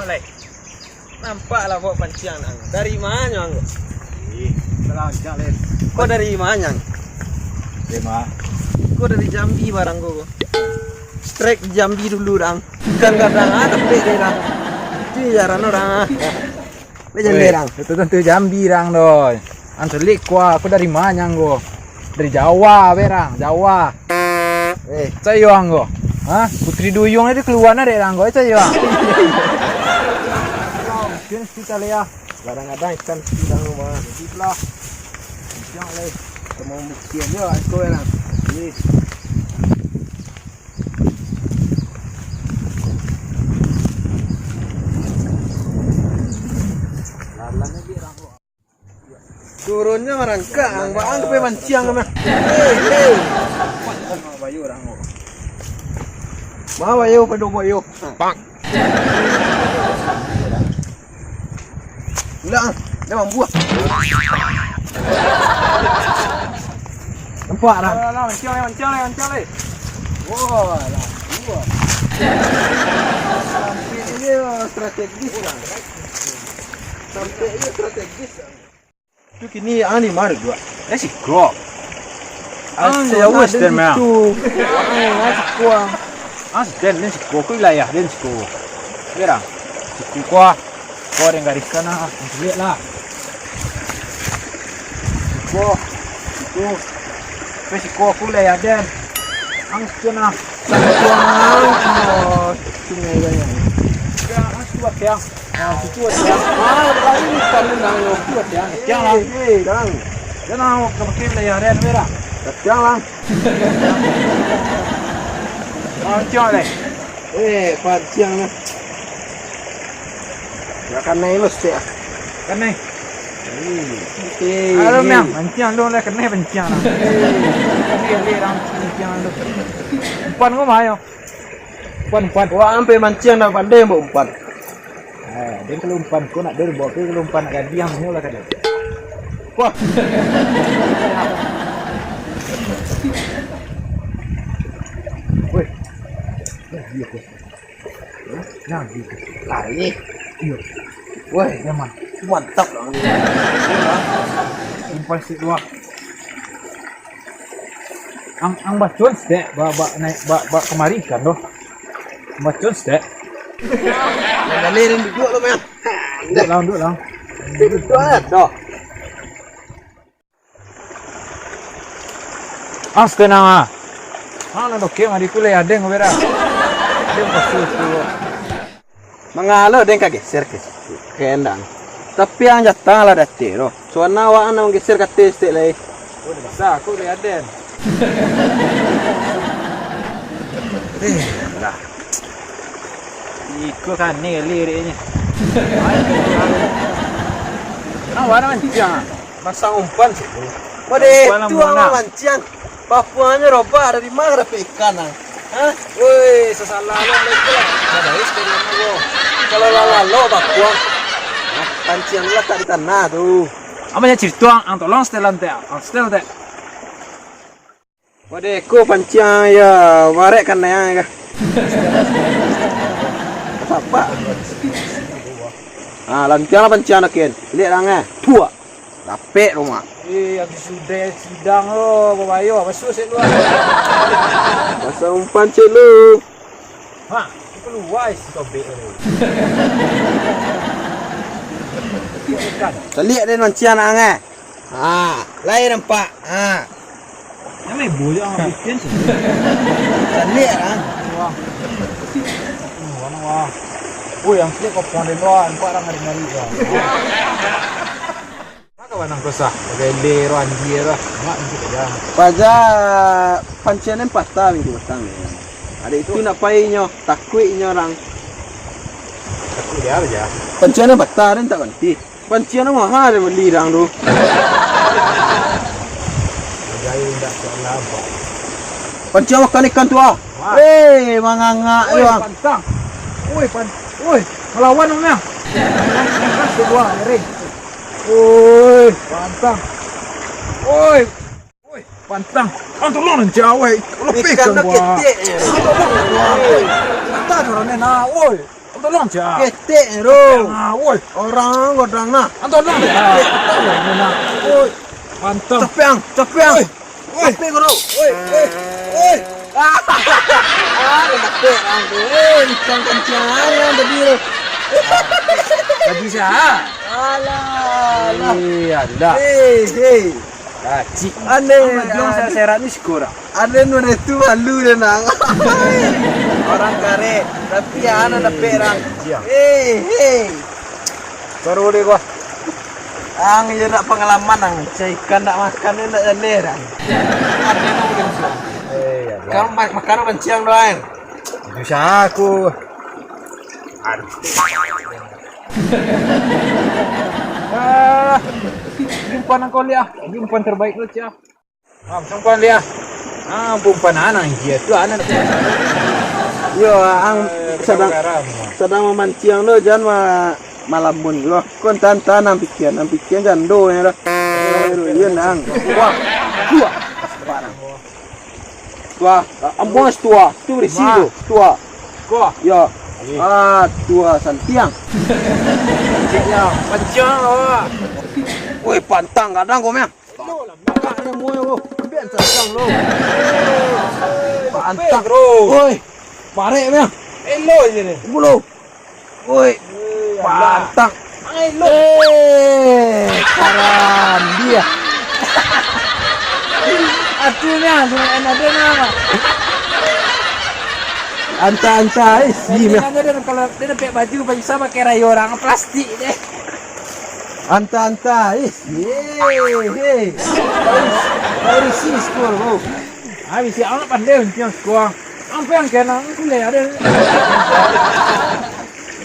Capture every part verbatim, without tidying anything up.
Lai. Nampak lah bawa panciang ang. Dari ma nyo ang ko? Ih, salah ancak, Lin. Ko dari ma nyo ang? Dari ma? Ko dari Jambi barang ko. Strike Jambi dulu, dang. Kadang-kadang ah, tapi dia, dang. Itu jalan orang ah. Weh, Jambi, dang. Itu tantu Jambi, dang, doh. Ang selik kuah, aku dari ma nyo ang ko? Dari Jawa, berang, Jawa. Eh, cayo ang ko? Hah? Putri Duyung tadi kaluar nak dek ang ko, eh, cayo ang? Mungkin kita lihat. Kadang-kadang ikan sidang rumah. Jadi lah. Siang lah. Kita mau buktian je lah, aku berang. Yes. Lalan lagi orang. Turunnyo marangkak, ang baang ka pai manciang ka mah. Hei, hei. Bayu urang ko. Ma bayu pado bayu. Bang. Ulang, dah mambuah. Nampak dah. Alah, alah, manciang, manciang, manciang, eh. Wah, lah, dua. Sampai dia strategis lah. Sampai dia strategis. Tu kini ang di ma duduak? Di siko. Ah, ya wes, den mah. Ah, siko. Ah, den, den siko, ko wilayah den siko. Berang. Siko ko. Ko den garis sana, ang liek lah. Siko. Siko. Ko siko ko wilayah den. Ang siko nah. Siko ang. Oh, sungai banyak. Ang siko, ang. Ah, situ ado. Ah, lain ikan ni, Bang. Situ ado. Tiang lah. Eh, eh, Bang. Jan lah, ka pakai lah, ya, Ren, weh, dah. Tiang lah. Ah, tiang lah. Eh, panciang lah. Ya, kanai lu, sek, ah. Kanai. Hmm. Eh, halo, eh. Miang. Panciang lu lah, kanai panciang lah. Eh. Kanai, kanai, orang panciang lu. Umpan ko ma yo? Umpan, umpan. Wah, ampe manciang dah pandai buek umpan. Eh, den kalau umpan ko nak den bawa, kalau umpan nak gadiang, nyo lah ka den. Wah. Weh. Nah, gitu. Nah, gitu. Lari. Iyo. Weh, nyaman. Mantap lah. Umpan sik dua. Ang, ang bacon stek, ba, ba, naik, ba, ba kamari ikan doh. Ang bacon stek. Yang gali ni duduk lo, Bang. Duduk lah, duduk lah. Duduk lah, doh. Ang setenang ah. Ang nak dokeng, adi ku lai adeng, bera. Adeng pasti tu. Mangalo den ka geser ka situ, ka endang. Tapi ang jatang lah dati tu. Suana awak ang nak manggeser ka ateh sitek lai. Oh, dah bisa, aku dari Aden. Eh, lah. Iko kan ni lirik ni. Kenapa nak mancang? Pasang umpan sih. Waduh, tu awak mancang. Papuangnyo robah, dari ma dapek ikan, ah? Hah? Woi, sasalah lo, lo itu lah. Nah, dari sekarang lo. Kalau lah lalo, papuang. Nah, panciang lah tak di tanah tu. Apa yang cerita, ang, ang tolong setelan teh, ang setel teh. Waduh, ko panciang ya, barek kan yang kah? Apa? Ah, lantiang lah panciang nakin. Lihat dang eh. Tuak. Rapek rumah. Eh, habis sudah sidang lo, babayo, masuk sik lu. Pasang umpan cik lu. Ha, keluar isi tobek lu. Ikan. Caliak den manciang nak angah. Ha, lai nampak. Ha. Yang main bola yang bikin sih. Caliak ah. Wah. Wah, wah. Oh, yang sini kau pon den wah, nampak orang ngari-ngari wah. Maka banang kusah, pakai le, ro, andi, ro. Mak, nanti kerja. Paja pancian ni patah minggu petang ni. Ada itu nak pai nyo, takuik nyo orang. Takut dia aja. Pancian ni patah, dia tak berhenti. Pancian ni maha dia beli orang tu. Jahil tak salah apa. Pancian makan ikan tu ah. Wah. Eh, mangangak. Oi, yo. Pantang. Oi, pan-, oi, melawan orang. Angkat kedua, ring. Oi, pantang. Oi. Oi, pantang. Ang tolong nan cawai. Lepihkan ikan gua. Ketek je. Ang tolong gua. Oi. Patah tu orang ni, nah. Oi. Tolong, Cak. Ketek, bro. Ah, woi. Orang godang nah. Ah, tolong. Ketek, tolong, nah. Woi. Pantang. Capek, ang. Capek, ang. Woi. Woi. Capek, bro. Woi, woi. Woi. Ah, capek, ang. Eh, ikan kencang, ang, tadi, bro. Tadi siapa? Alah, alah. Eh, alah. Eh, eh. Kacik. Aneh, Amat Jong aneh. Sa-, serak ni syukur ah. Aneh, nure tu malu dia, nang. Orang karek, tapi ya, anak dapek orang. Iya. Eh, eh. Baru boleh gua. Ang, iya nak pengalaman, ang. Cai ikan nak makan ni nak jaleh, ang. Aneh, nang boleh masuk. Eh, ya, ya. Kau ma-, makan mancing doang. Susah aku. Aduh. Ah, umpan nang kau liah, umpan terbaik tu, Cia. Ah, umpan liah. Ah, umpan anak dia tu, anak. Yo, ang Eh, sadang, garam. Sadang mamanciang tu, jan ma-, malamun. Yo, kon tan-, tan, nang pikian, nang pikian jando nya dah. Aduh, iya, nang. Wah, wah. Tua, ah, ambos tua. Tu berisi Ma. Tu, tua. Ko. Ya. Eh. Ah, tua santiang. Cik ya, pancang awak. Woi, pantang kadang kau, Meng. Elok lah, Meng. Kak, ni muai, bro. Ambil santiang, bro. Pantang. Bro. Woi, barek, Meng. Elok je ni. Bulu. Woi, eh, alah. Pantang. Ai, lo. Eh, karambia. Atunya, sudah ada nama. Anta-anta, eh, si Mia. Dia kalau dia pakai baju, baju sama kayak rayo orang, plastik deh. Anta-anta, eh, si, eh, eh. Baru, baru si skor, bro. Ah, bisi awak pandai manciang siko. Ampe ang kena, ang kulai ada.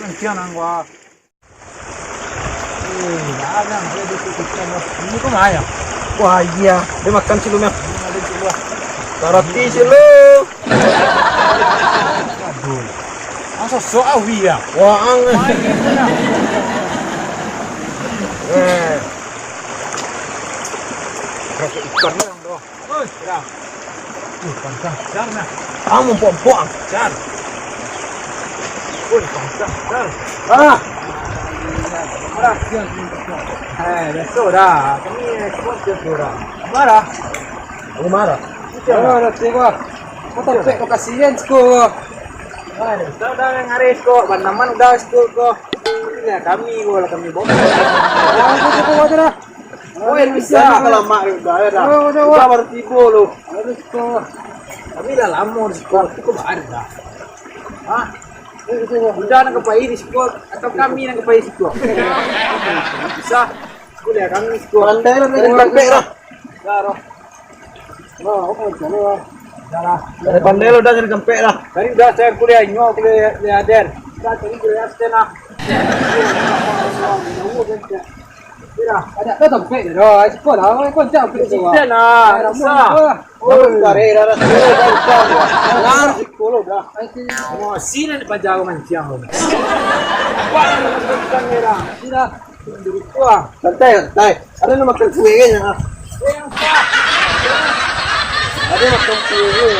Manciang nang gua. Eh, ada, ada di situ, situ. Ini kok ayam? Wah, iya. Dia makan situ, Mel. Ada di situ. Karati situ. Aduh. Ang sosok awi ya. Wah, ang. Main dia. Eh. Rasa ikan ni, bro. Oi, dah. Ui, pancang jar nah. Ang mampok-mampok ang. Jar. Ui, pancang jar. Ah. Marah. Eh, biaso dah. Kami ekspor biaso dah. Marah. Aku marah. Marah dah, tiba. Kau tampek kau kasihan siko. Ah, dah bisa dah ngari siko. Banaman dah siko ko. Ini kami ko lah kami bawa. Jangan siko ko aja dah. Oh, yang bisa. Dah lama dah, ya dah. Oh, udah, udah. Kita baru tiba lu. Aduh, kau. Kami dah lama di sekolah, tu kau ada dah. Hah? Udah nak kepai di sekolah, atau kami nak kepai di sekolah? Bisa. Kuliah kami di sekolah. Pandai lah, pandai lah. Dah, roh. Nah, apa macam ni, Bang? Dah lah. Pandai-pandai lo dah jadi kempek lah. Tadi dah saya kuliah, nyo kuliah, kuliah aden. Dah, tadi kuliah aden lah. Dah. Ada tak tempek dah. Dah, sekolah, kau tak tempek tu. Dah lah, bisa. Oh, dah, dah, dah, dah, dah, dah. Dah, sekolah dah. Masih nak pajar mancing lo. Wah, dah, dah, dah, dah. Sudah. Santai, santai. Ada nak makan kue kan? Ada makan kue kan?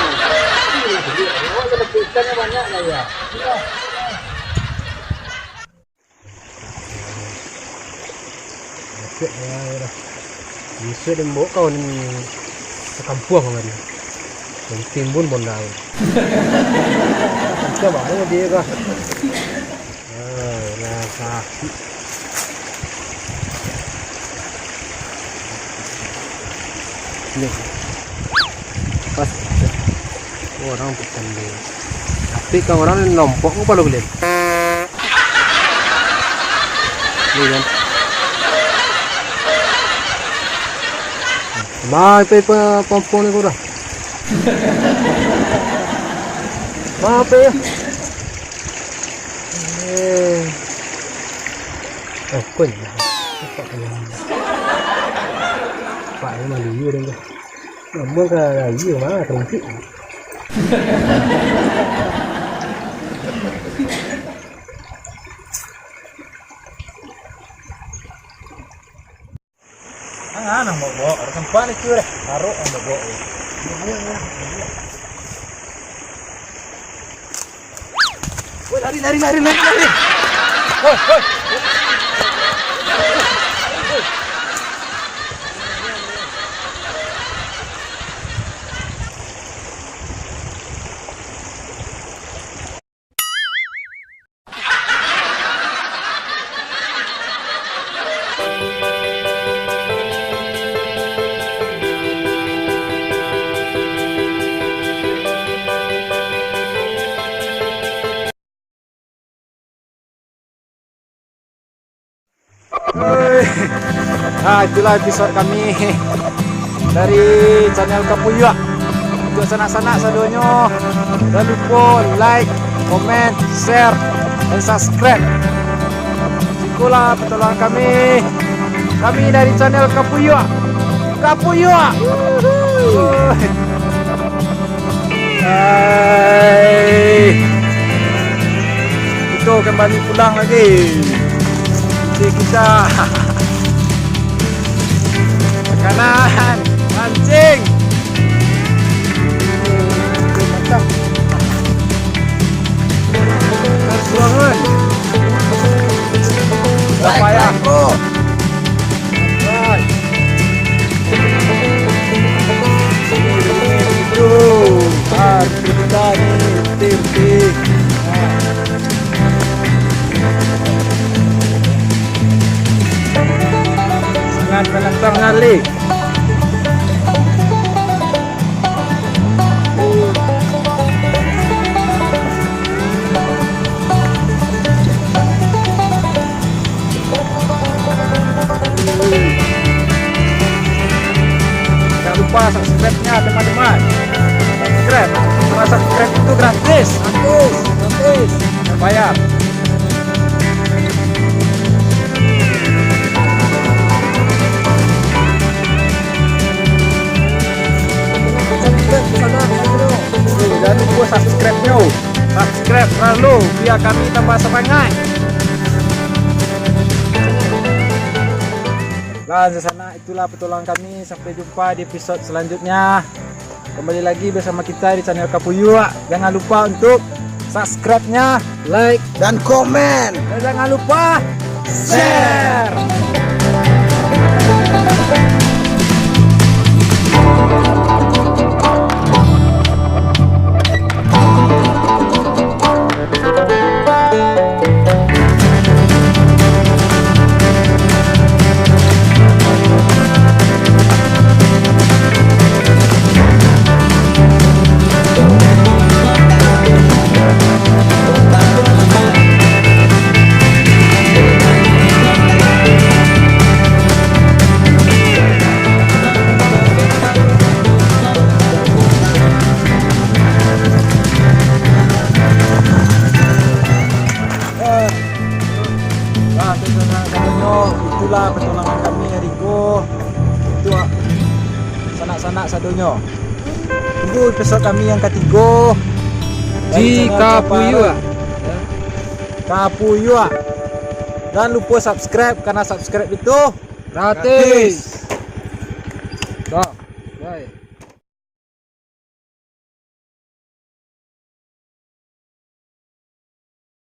Ada ikan banyak lah ya. Bisa dibawa kawan ni sekampuang kemarin. Penting pun bondal. Kita bangun dia kah? Ah, lah, sakit. Ni. Pas. Oh, orang bukan dia. Tapi kalau orang ni lompok, kau palu geliat. Ni kan. Ma, ipa, ipa, pompong ni kurang. Ma, apa ya? Eh. Oh, kau ni. Pak ni malu dia tu. Nama kau lagi, mana terungkik? Ang, ang, ang, bawa, bawa. Ada sempat ni, cuy, dah. Taruh, ang, bawa, bawa. Woi, Lari, lari, lari, lari, lari. Woi, woi. Oi. Nah, itulah episod kami dari channel Kapuyuak. Untuk sanak-sanak sadonyo, jangan lupa like, comment, share, dan subscribe. Sikolah patolongan kami. Kami dari channel Kapuyuak. Kapuyuak. Oi. Kita kembali pulang lagi. Isi kita. Makanan. Mancing. Mantap. Harus pulang, oi. Berapa ya? Sangat menantang sekali. Jangan lupa subscribe-nya, teman-teman. Subscribe. Karena subscribe itu gratis. Gratis, gratis. Tidak bayar. Jangan lupa subscribe-nyo. Subscribe selalu, biar kami tambah semangat. Lah, sanak, itulah petualangan kami. Sampai jumpa di episod selanjutnya. Kembali lagi bersama kita di channel Kapuyuak. Jangan lupa untuk subscribe-nya, like, dan komen. Dan jangan lupa share. Nah, sanak-sanak sadonyo, itulah petualangan kami hari ko. Itu, ah, sanak-sanak sadonyo. Tunggu episod kami yang katigo. Dari channel Kapuyuak. Kapuyuak. Jangan lupa subscribe, karena subscribe itu gratis. Gratis. Dah. Bye.